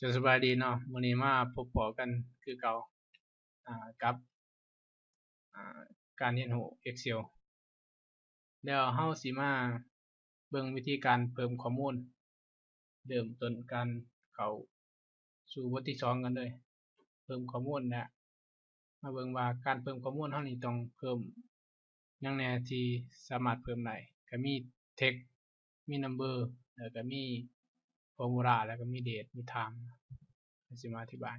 ເຈົ້າ ສະບາຍດີເນາະ, ມື້ນີ້ມາພົບພໍ້ກັນຄືເກົ່າ ອາ ກັບ ອາ ການຮຽນຮູ້ Excel. ແລ້ວເຮົາຊິມາເບິ່ງວິທີການເພີ່ມຂໍ້ມູນ, ເລີ່ມຕົ້ນການເຂົ້າສູ່ບົດທີສອງກັນເລີຍ. ເພີ່ມຂໍ້ມູນ ແລະ ມາເບິ່ງວ່າການເພີ່ມຂໍ້ມູນເຮົານີ້ຕ້ອງເພີ່ມຫຍັງແດ່ທີ່ສາມາດເພີ່ມໄດ້. ກະມີ text ມີ number ແລ້ວກະມີ formula ແລ້ວກະມີ date ມີ time. ເຮົາຊິມາອະທິບາຍ.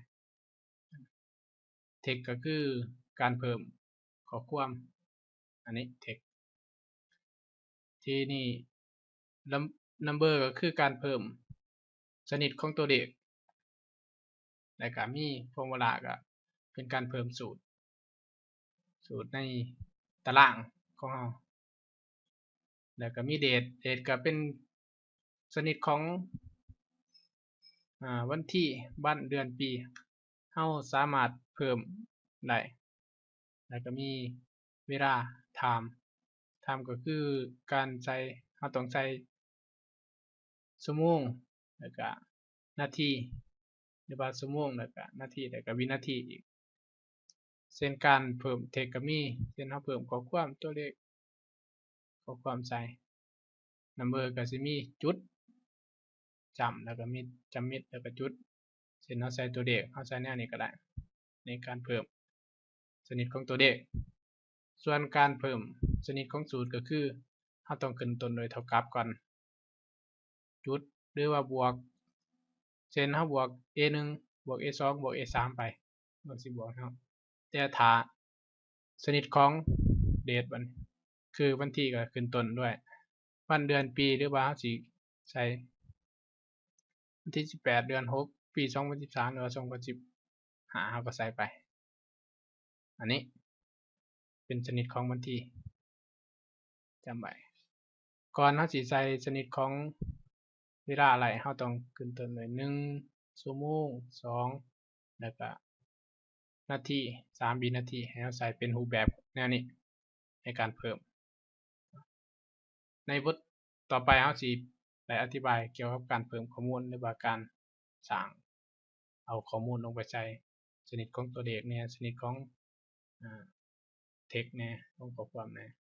text ກະຄືການເພີ່ມຂໍ້ຄວາມ, ອັນນີ້ text. ທີນີ້ num- number ກະຄືການເພີ່ມຊະນິດຂອງຕົວເລກ, ແລ້ວກະມີ formula ກະເປັນການເພີ່ມສູດ, ສູດໃນຕາລາງຂອງເຮົາ. ແລ້ວກະມີ date, date ກະເປັນຊະນິດຂອງ ອາ ວັນທີ ວັນ ເດືອນ ປີ. ເຮົາສາມາດເພີ່ມໄດ້. ແລ້ວກະມີເວລາ time, time ກະຄືການໃສ່ ເຮົາຕ້ອງໃສ່ຊົ່ວໂມງ ແລ້ວກະນາທີ ຫຼືວ່າຊົ່ວໂມງ ແລ້ວກະນາທີ ແລ້ວກະວິນາທີອີກ. ເຊັ່ນການເພີ່ມ text ກະມີ ເຊັ່ນເຮົາເພີ່ມຂໍ້ຄວາມ ຕົວເລກ ຂໍ້ຄວາມໃສ່. number ກະຊິມີຈຸດ ຈ້ຳ ແລ້ວກະມີຈ້ຳມິດ ແລ້ວກະຈຸດ. ເຊັ່ນເຮົາໃສ່ຕົວເລກ ເຮົາໃສ່ແນວນີ້ກະໄດ້ ໃນການເພີ່ມຊະນິດຂອງຕົວເລກ. ສ່ວນການເພີ່ມຊະນິດຂອງສູດກະຄື ເຮົາຕ້ອງຂຶ້ນຕົ້ນດ້ວຍເທົ່າກັບກ່ອນ ຈຸດ ຫຼືວ່າບວກ. ເຊັ່ນເຮົາບວກ A ໜຶ່ງ ບວກ A ສອງ ບວກ A ສາມ ໄປ ມັນຊິບວກໃຫ້ເຮົາ. ແຕ່ຖ້າຊະນິດຂອງ date ບັດນີ້ ຄືວັນທີກະຂຶ້ນຕົ້ນດ້ວຍວັນ ເດືອນ ປີ ຫຼືວ່າເຮົາຊິໃສ່ວັນທີສິບແປດ ເດືອນຫົກ ປີສອງພັນສິບສາມ ຫຼືວ່າສອງພັນສິບຫ້າ ເຮົາກະໃສ່ໄປ. ອັນນີ້ເປັນຊະນິດຂອງວັນທີ ຈຳໄວ້. ກ່ອນເຮົາຊິໃສ່ຊະນິດຂອງເວລາໄດ້ ເຮົາຕ້ອງຂຶ້ນຕົ້ນດ້ວຍ ໜຶ່ງ ຊົ່ວໂມງ ສອງ ແລ້ວກະນາທີ ສາມ ວິນາທີ. ໃຫ້ເຮົາໃສ່ເປັນຮູບແບບແນວນີ້ໃນການເພີ່ມ. ໃນບົດຕໍ່ໄປເຮົາຊິໄດ້ອະທິບາຍກ່ຽວກັບການເພີ່ມຂໍ້ມູນ ຫຼືວ່າການສ້າງເອົາຂໍ້ມູນລົງໄປໃສ່ ຊະນິດຂອງຕົວເລກແດ່ ຊະນິດຂອງ ອາ text ແດ່ ຂອງຂໍ້ຄວາມແດ່.